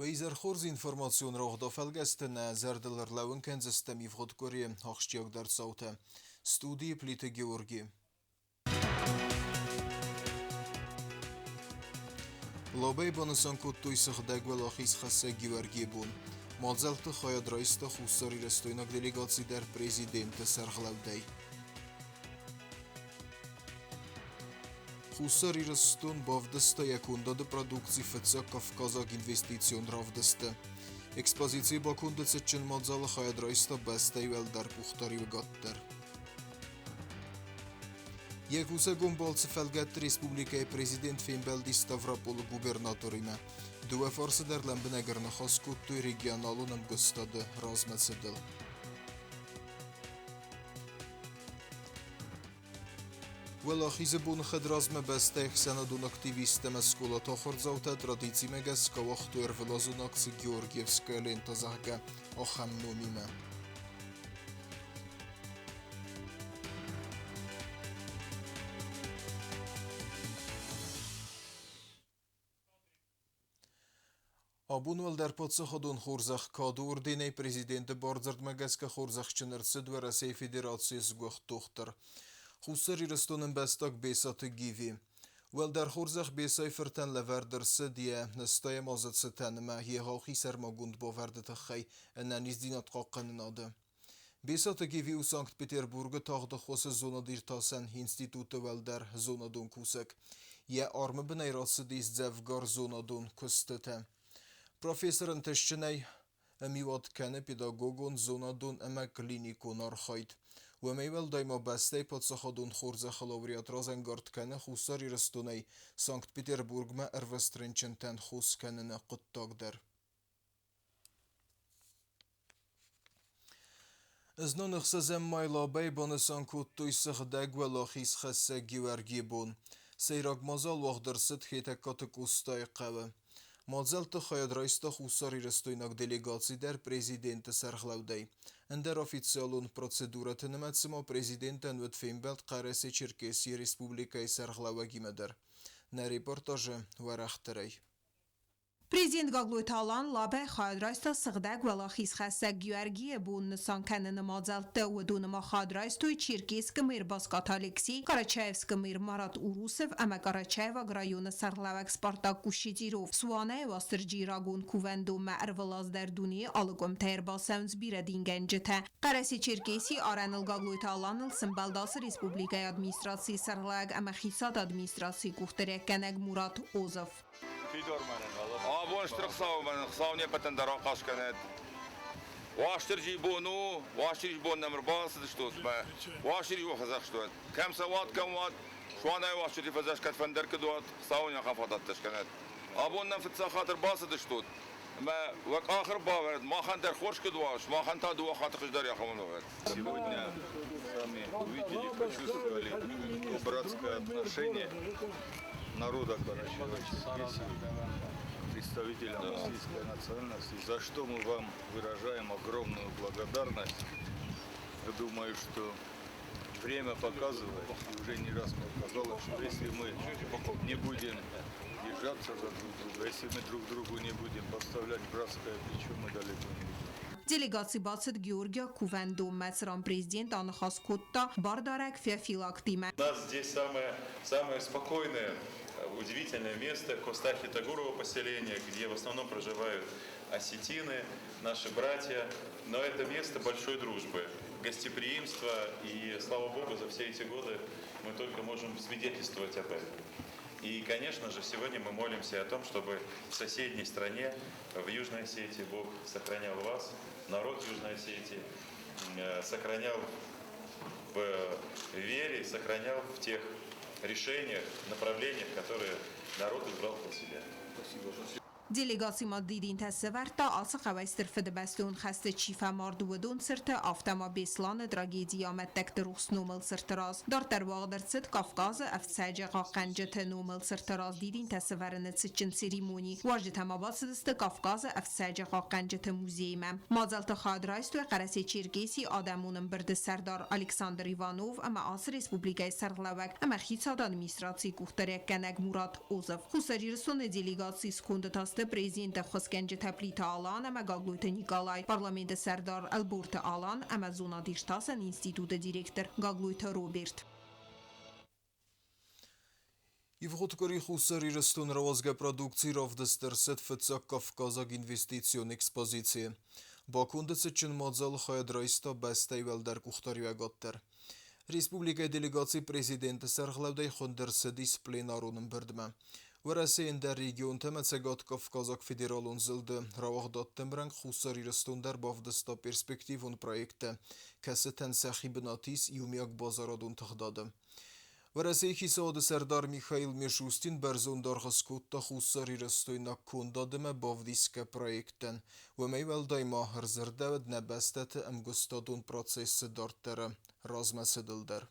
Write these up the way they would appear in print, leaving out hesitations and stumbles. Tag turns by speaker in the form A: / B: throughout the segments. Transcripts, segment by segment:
A: Уӕ изӕр хорз информацион рауагъды фӕлгӕсты нӕ зӕрдыл ӕрлӕууын кӕндзыстӕм ивгъуыд къуырийы ахсджиагдӕр цаутӕ. Студийы Плиты Георги. Лобӕй банысан кодтой Сыгъдӕг Уӕлахизхӕссӕг Геуӕргийы бон. Мадзӕлтты хайад райста хуссарирыстойнаг делегаци дӕр президенты сӕргълӕудӕй. Хуссар Ирыстон бавдыста йӕ кондады продукци фыццаг кавказаг инвестицион равдысты. Экспозицийы баконды цытджын мадзалы хайад райста бӕстӕйы уӕлдӕр къухдариуӕгад дӕр. Йӕ кусӕгон балцы фӕлгӕтты республикӕйы президент фембӕлди Ставрополы губернаторимӕ. Дыууӕ фарсы дӕр лӕмбынӕг ӕрныхас кодтой регионалон ӕмгуыстады размӕцыдыл. Уӕлахизы боны хӕдразмӕ бӕстӕйы ӕхсӕнадон активисттӕ ӕмӕ скъолаты ахуырдзаутӕ традицимӕ гӕсгӕ уагътой ӕрвылазон акци «Георгиевская лента», зӕгъгӕ, ахӕм номимӕ. Абон уӕлдӕр паддзахадон хорзӕх Кады орденӕй президенты бардзырдмӕ гӕсгӕ хорзӕхджын ӕрцыд Уӕрӕсейы Федерацийы сгуыхт дохтыр, Хуссар Ирыстоны ӕмбӕстаг Бесаты Гиви. Уӕлдӕр хорзӕх Бесайы фыртӕн лӕвӕрд ӕрцыд йӕ 80 азы цытӕн ӕмӕ егъау хисӕрмагонд бавӕрды тыххӕй ӕнӕниздзинад хъахъхъӕнынады. Бесаты Гиви у Санкт-Петербургы тагъды хосы зонад-иртасӕн институты уӕлдӕр зонадон кусӕг. Йӕ армы бынӕй рацыдис дзӕвгар зонадон куыстытӕ. Профессор ӕнтыстджынӕй ӕмиуад кӕны педагогон, зонадон ӕмӕ клиникон архайд. Уымӕй уӕлдай ма бӕстӕйы паддзахадон хорзӕхы лауреат разӕнгард кӕны Хуссар Ирыстонӕй Санкт-Петербургмӕ ӕрвыст рынчынтӕн хос кӕныны хъуыддаг дӕр. Знон ӕхсӕзӕм май Лабӕйы банысан кодтой Сыгъдӕг Уӕлахизхӕссӕг Геуӕргийы бон. Сӕйраг мадзал уагъд ӕрцыд Хетӕгкаты Къостайы хъӕуы. Мадзӕлтты хайад райста хуссарирыстойнаг делегаци дӕр президенты сӕргълӕудӕй. Ӕндӕр официалон процедурӕты нымӕцы ма президентӕн уыд фембӕлд Хъӕрӕсе-Черкесийы республикӕйы сӕргълӕууӕгимӕ дӕр. Нӕ репортажы уӕрӕхдӕрӕй.
B: Президент Гаглойты Алан Лабӕ хайад райста Сыгъдӕг Уӕлахизхӕссӕг Геуӕргийы бон нысан кӕныны мадзӕлтты. Уыдоны ма хайад райстой Черкесскы мэр Баскаты Алексей, Карачаевскы мэр Марат Урусов ӕмӕ Карачаеваг районы сӕргълӕууӕг Спартак Кущетеров. Суанӕй Уастырджийы рагон кувӕндонмӕ ӕрвылаз дӕр дунейы алы къуымтӕй ӕрбацӕуынц бирӕ дингӕнджытӕ. Хъӕрӕсе-Черкесийы арӕныл Гаглойты Аланыл сӕмбӕлд ацы республикӕйы администрацийы сӕргълӕууӕг ӕмӕ хицауады администрацийы къухдариуӕггӕнӕг Мурат Озов.
C: Абон стыр Хуыцауы мӕнӕн Хуыцау не ппӕтӕн дӕр ахъаз кӕнӕд. Уастырджийы бон у, Уастырджийы бон нӕм ӕрбацыдыстут мӕ Уастырджи уӕ фӕдзӕхст уӕд. Кӕм цӕуат, кӕм уат, Суанӕй Уастырджи фӕдзӕхст кӕд фӕндӕр куыд уат, Хуыцауы нын ахӕм фадӕттӕ скӕнӕд. Абон нӕм фыццаг хатт ӕрбацыдыстут, ӕмӕ уӕ къах ӕрбавӕрд, махӕн дӕр хорз куыд уа, сымахӕн та дыууӕ хатты хуыздӕр йӕхӕмӕн уӕд.
D: Сегодня сами увидели, почувствовали братское отношение народа Карачаево-Черкесии, представителям российской национальности, за что мы вам выражаем огромную благодарность. Я думаю, что время показывает, и уже не раз показало, что если мы не будем держаться за друг друга, если мы друг другу не будем подставлять братское плечо, мы далеко не уйдем.
B: Делегаци бацыд Георгиаг кувӕндонмӕ, цыран президент аныхас кодта бардарӕг Феофилактимӕ.
E: У нас здесь самое, самое спокойное, удивительное место Костахи-Тагурова поселение, где в основном проживают осетины, наши братья. Но это место большой дружбы, гостеприимства, и слава Богу, за все эти годы мы только можем свидетельствовать об этом. И, конечно же, сегодня мы молимся о том, чтобы в соседней стране, в Южной Осетии, Бог сохранял вас, народ Южной Осетии, сохранял в вере, сохранял в тех решениях, направлениях, которые народ избрал для себя.
D: Спасибо.
B: Делегаци ма дидинтӕ сӕвӕрдта ацы хъӕуӕй Стыр Фыдыбӕстон хӕсты чи фӕмард, уыдон цырты, афтӕ ма Беслӕны трагедийы амӕттӕгты рухс номыл цырты раз. Дарддӕр уагъд ӕрцыд Кавказы ӕфцӕджы хъахъхъӕнджыты номыл цырты раз дидинтӕ сӕвӕрыны цытджын церемони. Уазджытӕ ма бацыдысты Кавказы ӕфцӕджы хъахъхъӕнджыты музеймӕ. Мадзӕлтты хайад райстой Хъӕрӕсе-Черкесийы адӕмон ӕмбырды сӕрдар Александр Иванов ӕмӕ ацы республикӕйы сӕргълӕууӕг ӕмӕ хицауады администрацийы къухдариуӕггӕнӕг Мурат Озов. Хуссар Ирыстоны делегацийы сконды та Уыдысты президенты ӕххуысгӕнджытӕ Плиты Алан ӕмӕ Гаглойты Николай, парламенты сӕрдар Ӕлборты Алан ӕмӕ зонад-иртасӕн институты директор Гаглойты Роберт.
A: Ивгъуыд къуыри Хуссар Ирыстоны рауадзгӕ продукци равдыст ӕрцыд фыццаг Кавказаг инвестицион экспозицийы. Баконды цытджын мадзалы хайад райста бӕстӕйы уӕлдӕр къухдариуӕгад дӕр. Республикӕйы делегацийы президенты сӕргълӕудӕй хуынд ӕрцыдис пленарон ӕмбырдмӕ. Уӕрӕсейы ӕндӕр регионтӕ ӕмӕ Цӕгат-Кавказаг федералон зылды рауагъдадты ӕмрӕнхъ Хуссар Ирыстон дӕр бавдыста перспективон проекттӕ, кӕцытӕн сӕхи бынат ис иумиаг базарадон тыгъдады. Уӕрӕсейы хицауады сӕрдар Михаил Мишустин бӕрзонд аргъ скодта хуссарирыстойнаг кондадмӕ бавдисгӕ проекттӕн. Уымӕй уӕлдай ма ӕрдзырдӕуыд нӕ бӕстӕты ӕмгуыстадон процессы дарддӕры размӕцыдыл дӕр.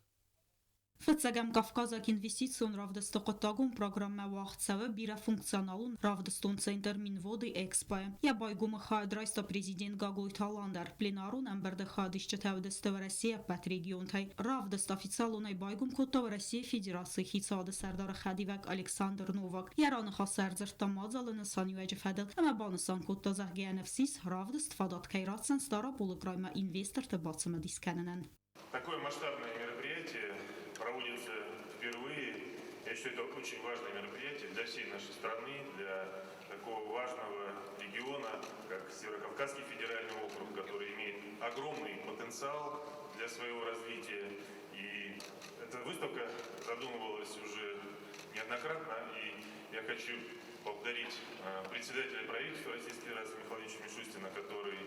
F: Фыццӕгӕм Кавказаг инвестицион равдысты хъуыддагон программӕ уагъд цӕуы бирӕфункционалон равдыстон центр Минводы Экспо-йы. Йӕ байгомы хайад райста президент Гаглойты Алан дӕр. Пленарон ӕмбырды хайадисджытӕ уыдысты Уӕрӕсейы ӕппӕт регионтӕй. Равдыст официалонӕй байгом кодта Уӕрӕсейы Федерацийы хицауады сӕрдары хӕдивӕг Александр Новак. Йӕ раныхасы ӕрдзырдта мадзалы нысаниуӕджы фӕдыл ӕмӕ банысан кодта, зӕгъгӕ, ӕнӕфсис равдыст фадат кӕй ратдзӕн Стъараполы краймӕ инвесторты бацымыдис кӕнынӕн.
E: Такое масштабное мероприятие проводится впервые. Я считаю, это очень важное мероприятие для всей нашей страны, для такого важного региона, как Северокавказский федеральный округ, который имеет огромный потенциал для своего развития. И эта выставка задумывалась уже неоднократно, и я хочу поблагодарить председателя правительства Российской Федерации Михаила Владимировича Мишустина, который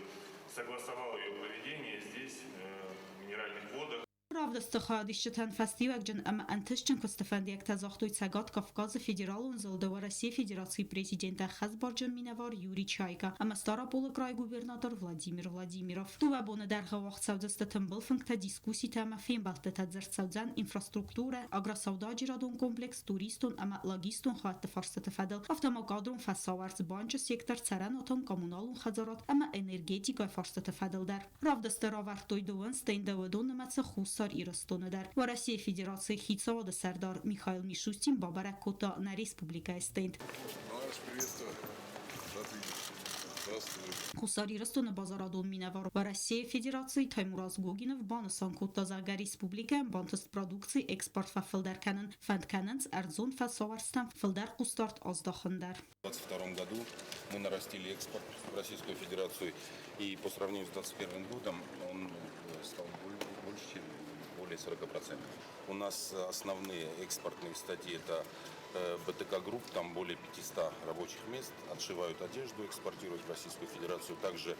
E: согласовал ее проведение здесь, в Минеральных водах.
F: Равдысты хайадисджытӕн фӕстиуӕгджын ӕмӕ ӕнтыстджын куысты фӕндиӕгтӕ загътой Цӕгат Кавказы Федералон зылды Уӕрӕсейы Федерацийы президент ӕххӕстбарджын минӕвар Юрий Чайка ӕмӕ Стъараполы крайы губернатор Владимир Владимиров. Дыууӕ боны дӕргъы уагъд цӕудзысты тымбыл фынгтӕ, дискусситӕ ӕмӕ фембӕлдтытӕ дзырд цӕудзӕн инфраструктурӕ, агросӕудӕджерадон комплекс, туристон ӕмӕ логистон хатты фарстыты фӕдыл, афтӕ ма кадрон фӕсауӕрц банчы сектор, цӕрӕнуатон коммуналон хӕдзарад ӕмӕ энергетикӕйы фарстыты фӕдыл дӕр. Равдысты равӕрдтой дыууын стенды, уыдон нымӕцы Хуссар Ирыстоны дӕр. Уӕрӕсейы Федерацийы хицауады сӕрдар Михаил Мишустин бабӕрӕг кодта нӕ республикӕйы стенд. Хуссар Ирыстоны базарадон минӕвар Уӕрӕсейы Федерацийы Таймураз Гогинов банысан кодта, зӕгъгӕ, республикӕйӕн бантыст продукцийы экспорт фӕфылдӕр кӕнын, фӕнд кӕнынц ӕрдзон фӕсауӕрцтӕм фылдӕр хъусдард аздахын дӕр.
C: В 2022 году мы нарастили экспорт в Российскую Федерацию, и по сравнению с 2021 годом он стал больше, чем более 40%. У нас основные экспортные статьи – это БТК Групп, там более 500 рабочих мест, отшивают одежду, экспортируют в Российскую Федерацию. Также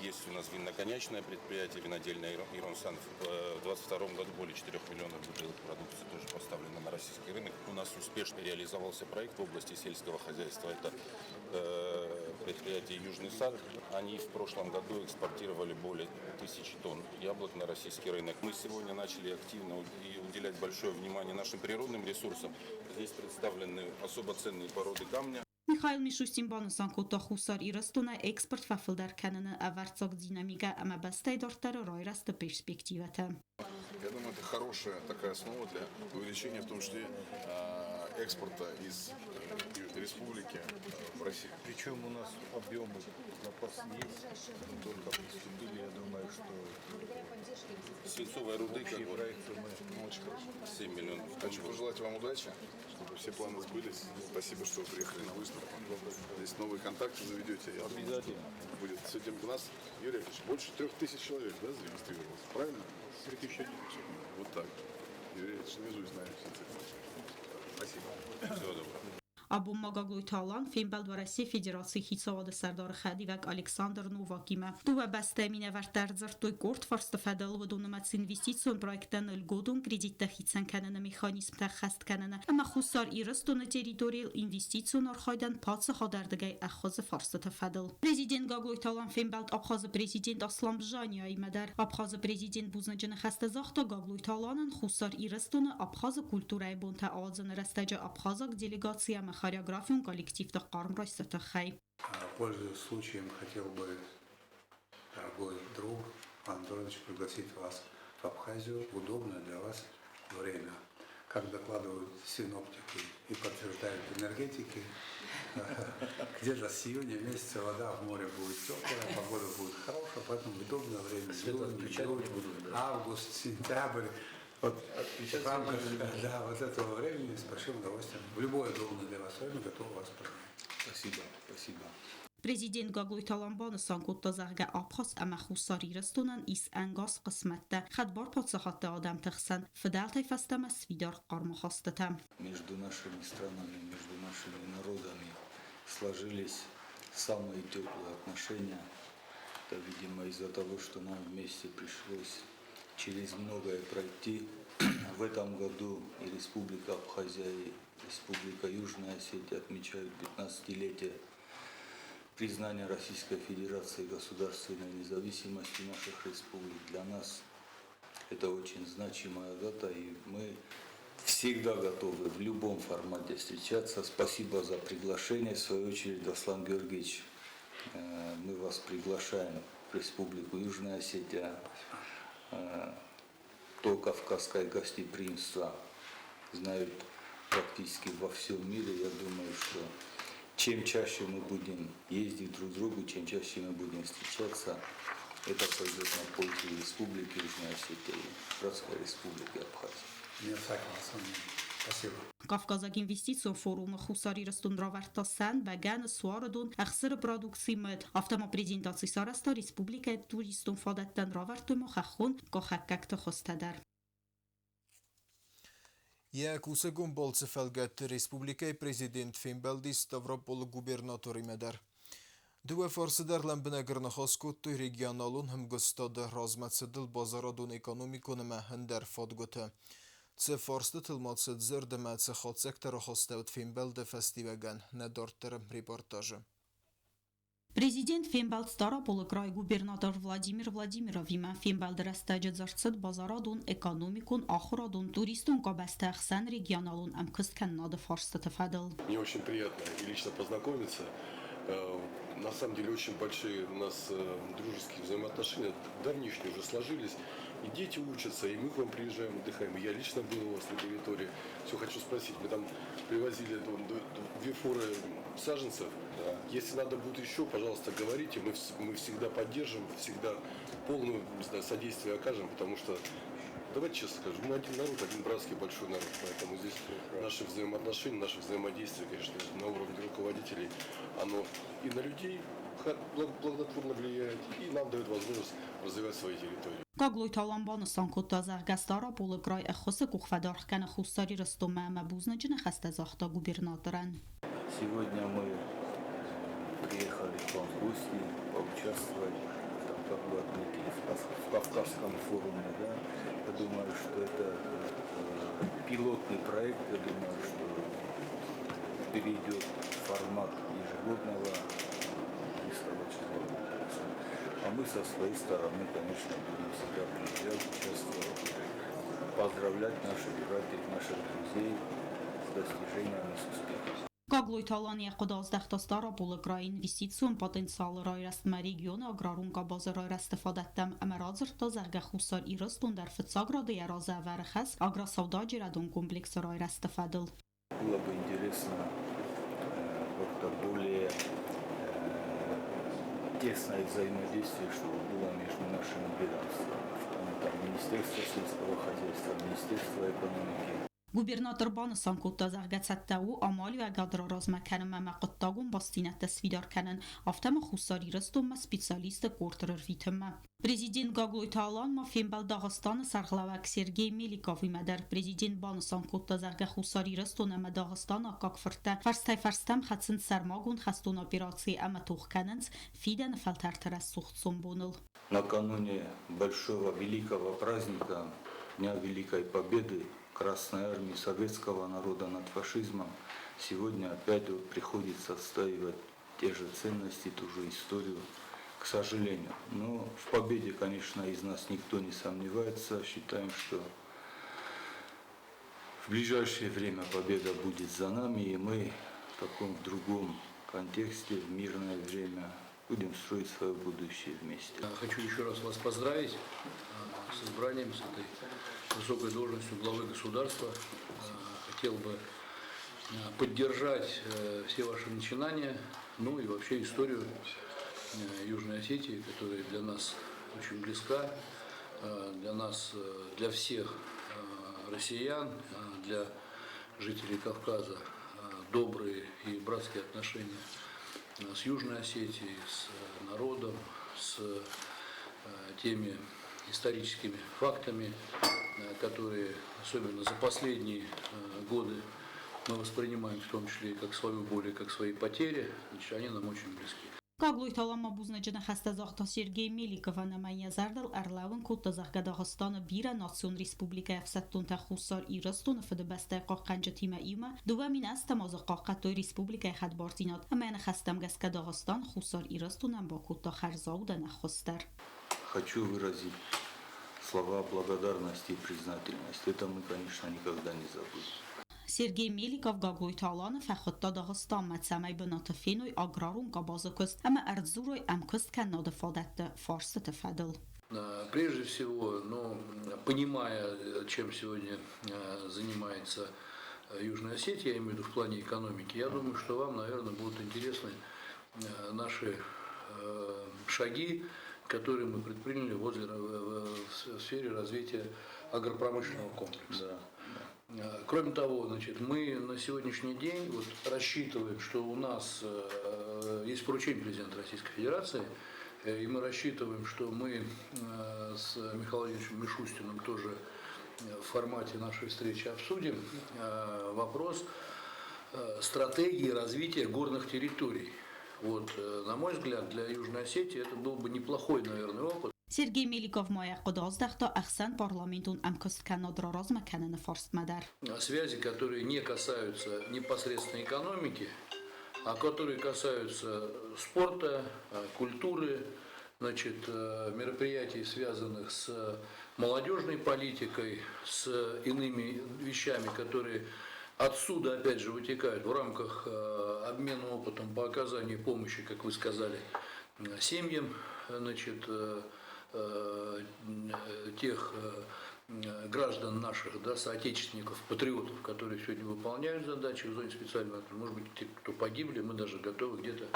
C: есть у нас винно-коньячное предприятие, винодельня Иронсан. В 2022 году более 4 миллионов бутылок продукции тоже поставлено на российский рынок. У нас успешно реализовался проект в области сельского хозяйства. Это предприятие «Южный сад». Они в прошлом году экспортировали более 1000 тонн яблок на российский рынок. Мы сегодня начали активно уделять большое внимание нашим природным ресурсам. Здесь представлены особо ценные породы камня.
F: Михаил Мишустин банысан кодта Хуссар Ирыстоны экспорт фӕфылдӕр кӕныны ӕвӕрццаг динамикӕ ӕмӕ бӕстӕйы дарддӕры райрӕзты перспективӕтӕ.
G: Я думаю, это хорошая такая основа для увеличения, в том числе, экспорта из республики в Россию.
D: Причем у нас объемы запас есть, только приступили, я думаю, что
C: Свинцовой руды как
D: общие
C: вот
D: проекты мы
G: Очень хорошо.
C: 7 миллионов тонн.
G: Хочу пожелать вам удачи, чтобы все планы сбылись. Спасибо, что вы приехали на выставку. Здесь новые контакты заведете. Я думаю,
D: Обязательно.
G: будет с этим у нас, Юрий Яковлевич, больше 3000 человек, да, зарегистрировалось, правильно?
D: 3100.
G: Вот так. Юрий Яковлевич наизусть знает все цифры. Спасибо.
C: Всего доброго.
F: Абон ма Гаглойты Алан фембӕлд Уӕрӕсейы Федерацийы хицауады сӕрдары хӕдивӕг Александр Новакимӕ. Дыууӕ бӕстӕйы минӕвӕрттӕ ӕрдзырдтой къорд фарсты фӕдыл, уыдон нымӕцы инвестицион проекттӕн льготон кредиттӕ хицӕн кӕныны механизмтӕ ӕххӕст кӕныны ӕмӕ Хуссар Ирыстоны территорийыл инвестицион архайдӕн паддзахадӕрдыгӕй ӕххуысы фарстыты фӕдыл. Президент Гаглойты Алан фембӕлд Абхазы президент Аслан Бжанияимӕ дӕр. Абхазы президент бузныджы ныхӕстӕ загъта Гаглойты Аланӕн Хуссар Ирыстоны Абхазы культурӕйы бонтӕ ауадзыны рӕстӕджы абхазаг делегаци ӕмӕ хореографион коллективты хъарм райсты тыххӕй.
H: Пользуясь случаем, хотел бы, дорогой друг Иван Андронович, пригласить вас в Абхазию в удобное для вас время. Как докладывают синоптики и подтверждают энергетики, где-то с июня месяца вода в море будет теплая, погода будет хорошая, поэтому в удобное время, июнь, июль, август, сентябрь, вот в рамках, да, вот этого времени с большим удовольствием в любое удобное для вас время готов вас принять.
D: Спасибо, спасибо.
F: Президент Гаглойты Алан банысан кодта, зӕгъгӕ, Абхаз ӕмӕ Хуссар Ирыстонӕн ис ӕнгӕс хъысмӕттӕ, хӕдбар паддзахадты адӕмты хсӕн фыдӕлтӕй фӕстӕмӕ сфидар хъарм ахастытӕ.
D: Между нашими странами, между нашими народами сложились самые теплые отношения. Это, видимо, из-за того, что нам вместе пришлось через многое пройти. В этом году и Республика Абхазия, и Республика Южная Осетия отмечают 15-летие признания Российской Федерации государственной независимости наших республик. Для нас это очень значимая дата, и мы всегда готовы в любом формате встречаться. Спасибо за приглашение. В свою очередь, Аслан Георгиевич, мы вас приглашаем в Республику Южная Осетия. То кавказское гостеприимство знают практически во всем мире. Я думаю, что чем чаще мы будем ездить друг к другу, чем чаще мы будем встречаться, это пойдет на пользу Республики Южная Осетия и Братской Республики Абхазия.
H: Вне всякого сомнения. Спасибо.
F: Кавказаг инвестицион форумы Хуссар Ирыстон равӕрдта сӕн, бӕгӕны, суары дон, ӕхсыры продукци, мыд. Афтӕ ма презентаци сарӕзта республикӕйы туристон фадӕттӕн, равӕрдтой ма хӕххон къахӕггӕгты хуызтӕ дӕр.
A: Йӕ кусӕгон балцы фӕлгӕтты республикӕйы президент фембӕлдис Ставрополы губернаторимӕ дӕр. Дыууӕ фарсы дӕр лӕмбынӕг ӕрныхас кодтой регионалон ӕмгуыстады размӕцыдыл базарадон-экономикон ӕмӕ ӕндӕр фадгуыты. Цы фарстытыл ма цыд дзырд ӕмӕ цы хатдзӕгтӕ рахастӕуыд фембӕлды фӕстиуӕгӕн, нӕ дарддӕры репортажы.
F: Президент фембӕлд Стъараполы крайы губернатор Владимир Владимировимӕ. Фембӕлды рӕстӕджы дзырд цыд базарадон, экономикон, ахуырадон, туристон къабӕзты ӕхсӕн регионалон ӕмкуысткӕнынады фарстыты фӕдыл.
G: Мне очень приятно и лично познакомиться. На самом деле очень большие у нас дружеские взаимоотношения, давнишние уже сложились. И дети учатся, и мы к вам приезжаем, отдыхаем. И я лично был у вас на территории. Все хочу спросить, мы там привозили две фуры саженцев. Да. Если надо будет еще, пожалуйста, говорите. Мы всегда поддержим, всегда полное, не знаю, содействие окажем, потому что, давайте честно скажем, мы один народ, один братский большой народ, поэтому здесь наши взаимоотношения, наше взаимодействие, конечно, на уровне руководителей, оно и на людей благотворно влияет, и нам дает возможность развивать свои территории.
F: Гаглойты Алан банысан кодта, зӕгъгӕ, Стъараполы край ӕххуысы къух фӕдаргъ кӕны Хуссар Ирыстонмӕ ӕмӕ бузныджы ныхӕстӕ загъта губернаторӕн.
D: Сегодня мы приехали к вам в гости, поучаствовать, там, как вы отметили, в Кавказском форуме. Да? Я думаю, что это пилотный проект, я думаю, что перейдет в формат ежегодного выставочного комплекса. А мы со своей стороны, конечно, будем всегда приезжать, участвовать, поздравлять наших братьев, наших друзей с достижениями, с успехом.
F: Гаглойты Алан йӕ хъуыды аздӕхта Стъараполы крайы инвестицион потенциалы райрӕзтмӕ, регионы аграрон къабазы райрӕзты фадӕттӕм ӕмӕ радзырдта, зӕгъгӕ, Хуссар Ирыстон дӕр фыццаг рады йӕ разы ӕвӕры хӕс агросӕудӕджерадон комплексы райрӕзты фӕдыл.
D: Было бы интересно как-то более тесное взаимодействие, чтобы было между нашими ведомствами. Там Министерство сельского хозяйства, Министерство экономики.
F: Губернатор банысан кодта, зӕгъгӕ, цӕттӕ у амалиуӕгад раразмӕ кӕнын ӕмӕ хъуыддагон бастдзинӕдтӕ сфидар кӕнын, афтӕ ма Хуссар Ирыстонмӕ специалистты къорд ӕрвитынмӕ. Президент Гаглойты Алан ма фембӕлд Дагъыстаны сӕргълӕууӕг Сергей Меликовимӕ дӕр. Президент банысан кодта, зӕгъгӕ, Хуссар Ирыстон ӕмӕ Дагъыстаны аккаг фырттӕ фӕрстӕй-фӕрстӕм хӕцынц сӕрмагонд хӕстон операцийы ӕмӕ тох кӕнынц фидӕны фӕлтӕрты рӕсугъд сомбоныл.
D: Накануне большого великого праздника, Дня Великой Победы Красной Армии советского народа над фашизмом, сегодня опять вот приходится отстаивать те же ценности, ту же историю, к сожалению. Но в победе, конечно, из нас никто не сомневается. Считаем, что в ближайшее время победа будет за нами, и мы в таком в другом контексте, в мирное время, Будем строить свое будущее вместе.
I: Хочу еще раз вас поздравить с избранием, с этой высокой должностью главы государства. Хотел бы поддержать все ваши начинания, ну и вообще историю Южной Осетии, которая для нас очень близка, для нас, для всех россиян, для жителей Кавказа добрые и братские отношения с Южной Осетией, с народом, с теми историческими фактами, которые особенно за последние годы мы воспринимаем в том числе и как свою боль, и как свои потери, значит, они нам очень близки.
F: Гаглойты Алан ма бузныджы ныхӕстӕ загъта Сергей Меликовӕн ӕмӕ йӕ зӕрдыл ӕрлӕууын кодта, зӕгъгӕ, Дагъыстаны бирӕнацион республикӕйы ӕфсӕддонтӕ Хуссар Ирыстоны Фыдыбӕстӕйы хъахъхъӕнджытимӕ иумӕ 2008 азы хъахъхъӕдтой республикӕйы хӕдбардзинад ӕмӕ йӕ ныхӕстӕм гӕсгӕ Дагъыстан Хуссар Ирыстонӕн бакодта хӕрзаудӕн ӕххуыс дӕр.
D: Хочу выразить слова благодарности и признательности. Это мы, конечно, никогда не забудем.
F: Сергей Меликов Гаглойты Аланы фӕхуыдта Дагъыстанмӕ, цӕмӕй бынаты феной аграрон къабазы куыст ӕмӕ ӕрдзурой ӕмкуысткӕнынады фадӕтты фарстыты фӕдыл.
I: Прежде всего, ну, понимая, чем сегодня занимается Южная Осетия, я имею в виду в плане экономики, я думаю, что вам, наверное, будут интересны наши шаги, которые мы предприняли в сфере развития агропромышленного комплекса.
D: Да.
I: Кроме того, значит, мы на сегодняшний день вот рассчитываем, что у нас есть поручение президента Российской Федерации, и мы рассчитываем, что мы с Михаилом Владимировичем Мишустиным тоже в формате нашей встречи обсудим вопрос стратегии развития горных территорий. Вот, на мой взгляд, для Южной Осетии это был бы неплохой, наверное, опыт.
F: Сергей Меликов ма йӕ хъуыды аздӕхта ӕхсӕнпарламентон ӕмкуысткӕнынад раразмӕ кӕныны фарстмӕ дӕр.
I: Связи, которые не касаются непосредственно экономики, а которые касаются спорта, культуры, значит, мероприятий, связанных с молодежной политикой, с иными вещами, которые отсюда, опять же, вытекают в рамках обмена опытом по оказанию помощи, как вы сказали, семьям, значит, тех граждан наших, да, соотечественников, патриотов, которые сегодня выполняют задачи в зоне специальной, может быть, те, кто погибли, мы даже готовы где-то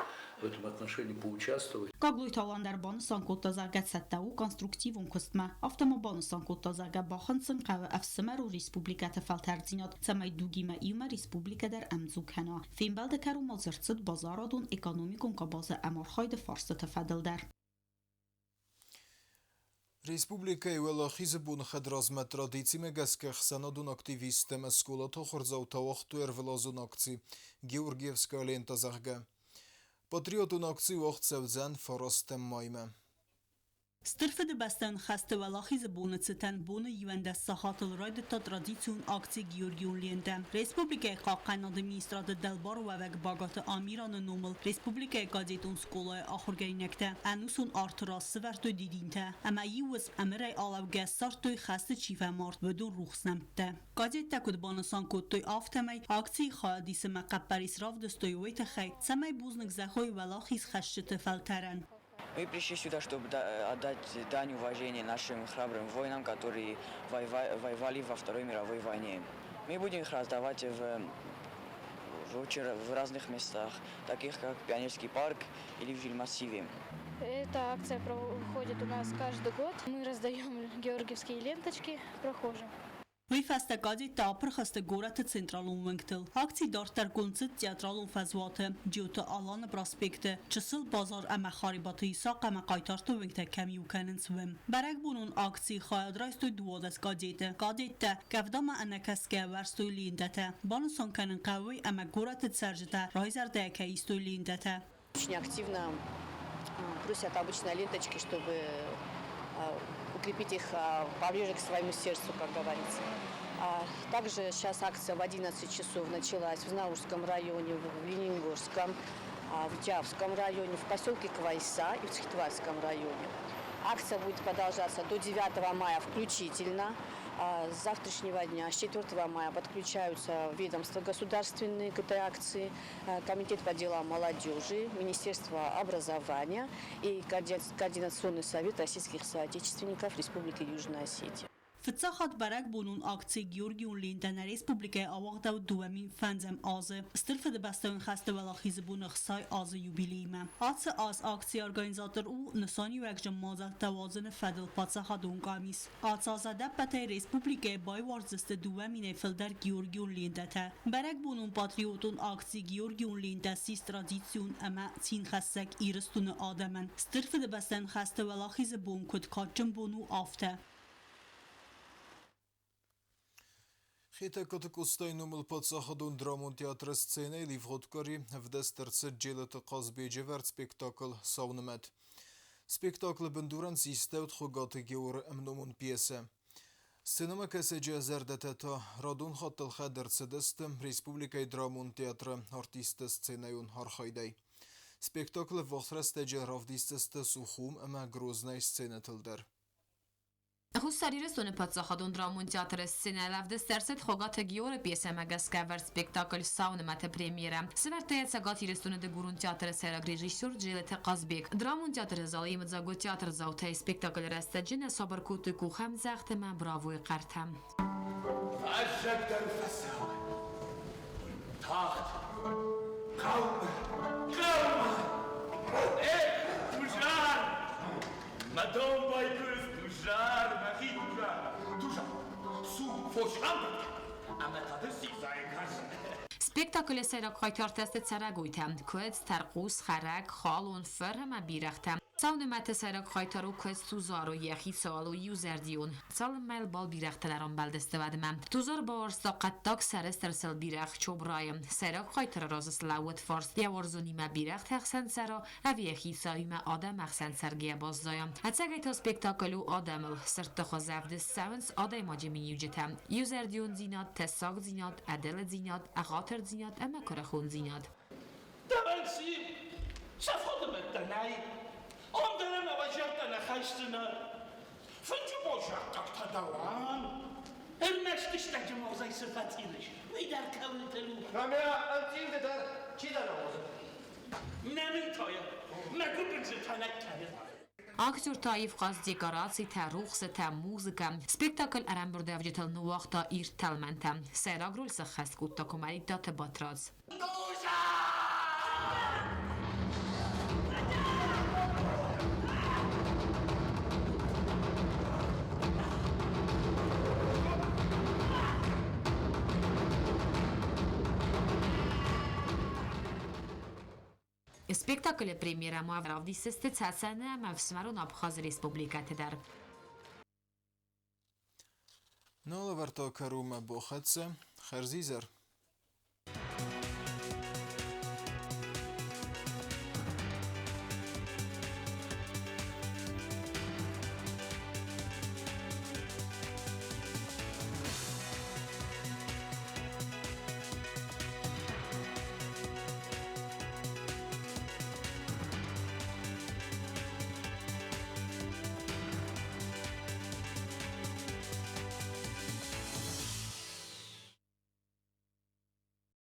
I: в этом отношении поучаствовать.
F: Гаглойты Алан дӕр банысан кодта, зӕгъгӕ, цӕттӕ у конструктивон куыстмӕ. Афтӕ ма банысан кодта, зӕгъгӕ, бахынцын хъӕуы ӕфсымӕрон республикӕты фӕлтӕрддзинад, цӕмӕй дугимӕ иумӕ республикӕ дӕр ӕмдзу кӕна. Фембӕлды кӕрон ма дзырд цыд базарадон-экономикон къабазы ӕмархайды фарстыты фӕдыл дӕр.
A: Республикӕйы Уӕлахизы боны хӕдразмӕ традицимӕ гӕсгӕ ӕхсӕнадон активисттӕ ӕмӕ скъолаты ахуырдзаутӕ ауагътой ӕрвылазон акци «Георгиевская лента», зӕгъгӕ. Патриотон акци уагъд цӕудзӕн 9 маймӕ.
F: Стыр Фыдыбӕстӕйон хӕсты Уӕлахизы боны цытӕн боны 11 сахатыл райдыдта традицион акци Георгион лентӕ. Республикӕйы Хъахъхъӕнынады министрады дӕлбар уӕвӕг Багаты Амираны номыл республикӕйы кадетон скъолайы ахуыргӕнинӕгтӕ ӕнусон арты раз сывӕрдтой дидинтӕ ӕмӕ иу уысм ӕмырӕй алӕугӕ ссардтой хӕсты чи фӕмард, уыдон рухс нӕмттӕ. Кадеттӕ куыд банысан кодтой, афтӕмӕй акцийы хайад исынмӕ хъӕппӕрис равдыстой уый тыххӕй, цӕмӕй бузныг зӕгъой уӕлахизхӕсджыты фӕлтӕрӕн.
J: Мы пришли сюда, чтобы отдать дань уважения нашим храбрым воинам, которые воевали во Второй мировой войне. Мы будем их раздавать в разных местах, таких как Пионерский парк или в Жилмассиве.
K: Эта акция проходит у нас каждый год. Мы раздаем георгиевские ленточки прохожим.
F: Уый фӕстӕ кадеттӕ апырх сты горӕты централон уынгтыл. Акци дарддӕргонд цыд Театралон фӕзуаты, Джиоты Аланы проспекты, Чысыл базар ӕмӕ Харебаты Исахъ ӕмӕ Хъайтарты уынгтӕ кӕм иу кӕнынц, уым. Бӕрӕгбонон акцийы хайад райстой 12 кадеты. Кадеттӕ, къӕвдамӕ ӕнӕкӕсгӕ, уӕрстой лентӕтӕ. Банысан кӕнын хъӕуы уый, ӕмӕ горӕты цӕрджытӕ райзӕрдӕйӕ кӕй истой лентӕтӕ.
L: Очень активно просят обычно ленточки, чтобы укрепить их поближе к своему сердцу, как говорится. Также сейчас акция в 11 часов началась в Знаурском районе, в Ленингорском, в Джавском районе, в поселке Квайса и в Цхинвальском районе. Акция будет продолжаться до 9 мая включительно. С завтрашнего дня, с 4 мая, подключаются ведомства государственные к этой акции, Комитет по делам молодежи, Министерство образования и Координационный совет российских соотечественников Республики Южная Осетия.
F: Фыццаг хатт бӕрӕгбонон акци Георгион лентӕ нӕ республикӕйы ауагъдӕуыд 25-ӕм азы, Стыр Фыдыбӕстӕйон хӕсты Уӕлахизы боны 60 азы юбилеймӕ. Ацы аз акцийы организатор у нысаниуӕгджын мадзӕлттӕ уадзыны фӕдыл паддзахадон къамис. Ацы аз ӕдӕппӕтӕй республикӕйы байуардзысты 2 минӕй фылдӕр георгион лентӕтӕ. Бӕрӕгбонон патриотон акци Георгион лентӕ ссис традицион ӕмӕ цинхӕссӕг Ирыстоны адӕмӕн. Стыр Фыдыбӕстӕйон хӕсты Уӕлахизы бон куыд кадджын бон у, афтӕ.
A: Хетӕгкаты Къостайы номыл паддзахадон драмон театры сценӕйыл ивгъуыд къуыри ӕвдыст ӕрцыд Джелыты Хъазбеджы ӕвӕрд спектакль «Сау нымӕт». Спектаклы бындурӕн систӕуыд Хуыгаты Георы ӕмномон пьесӕ. Сценӕмӕкӕсӕджы зӕрдӕтӕ та радон хатт ӕлхӕд ӕрцыдысты республикӕйы драмон театры артистты сценӕйон архайдӕй. Спектаклы ӕввахс рӕстӕджы равдисдзысты Сухум ӕмӕ Грознайы сценӕтыл дӕр.
M: Хуссар Ирыстоны паддзахадон драмон театры сценӕйыл ӕвдыст ӕрцыд Хуыгаты Георы пьесӕмӕ гӕсгӕ ӕвӕрд спектакль «Сау нымӕт-ы премьерӕ». Сӕвӕрдта йӕ Цӕгат Ирыстоны дыгурон театры сӕйраг режиссер Джелыты Хъазбег. Драмон театры залы йемыдзаг уыд театрдзаутӕй. Спектаклы рӕстӕджы нӕ сабыр кодтой къухӕмдзӕгъд ӕмӕ бравойы хъӕртӕ.
N: Фӕззӕг дӕр фӕцӕуы. Тагъд. Хъӕумӕ. Хъӕумӕ! Эх, Тузар! Мӕ домбай куыдз Тузар, мӕхи Тузар! Тузар, цу, фос рамбырд кӕн, ӕмӕ та дын дзидзайы кӕрдзын.
M: Спектаклы сӕйраг хъайтартӕ сты цӕрӕгойтӕ: куыдз, тӕрхъус, хӕрӕг, халон, фыр ӕмӕ бирӕгътӕ. Сау нымӕты сӕйраг хъайтар у куыдз Тузар, йӕ хицауыл у иузӕрдион. Цалынмӕ йыл балбирӕгътӕ нӕ рамбӕлдысты, уӕдмӕ. Тузар бауарзта хъӕддаг сӕрыстыр сыл-бирӕгъ Чобрайы. Сӕйраг хъайтары разы слӕууыд фарст, йӕ уарзонимӕ бирӕгъты ӕхсӕн цӕра, ӕви йӕ хицауимӕ адӕмы ӕхсӕн цӕргӕйӕ баззайа. Ӕцӕгӕй та спектакль у адӕмыл. Сырдты хуызы ӕвдыст цӕуынц адӕймаджы миниуджытӕ: иузӕрдиондзинад, тӕссагдзинад, ӕдылыдзинад, ӕгъатырдзинад ӕмӕ куырыхондзинад.
N: Дӕуӕн ци сӕ фӕдымӕттӕ нӕй, ӕндӕр ӕмӕ зӕрдӕ нӕ хӕсдзынӕ. Фынджы боззаддӕгтӕ дӕуӕн. Ӕрмӕст стӕджы магъзӕй цы фӕцъирыс, уый дӕр кӕуылты у.
O: Ӕмӕ ӕнцъирды дӕр чидӕр ауадзы.
N: Нӕ мын тайы, мӕ гуыбын дзы тӕнӕг кӕны.
M: Актертӕ аив хъазт декорацитӕ, рухсытӕ, музыкӕ. Спектакль ӕрӕмбырдуӕвджытыл ныууагъта ирд тӕлмӕнтӕ. Сӕйраг роль сӕххӕст кодта Куымӕридтаты Батрадз. Спектаклы премьерӕмӕ равдисдзысты Цӕцӕны ӕмӕ ӕфсымӕрон Абхазы республикӕты дӕр.
A: Нал ӕвӕрдта кӕронмӕ бохӕццӕ, хӕрзизӕр.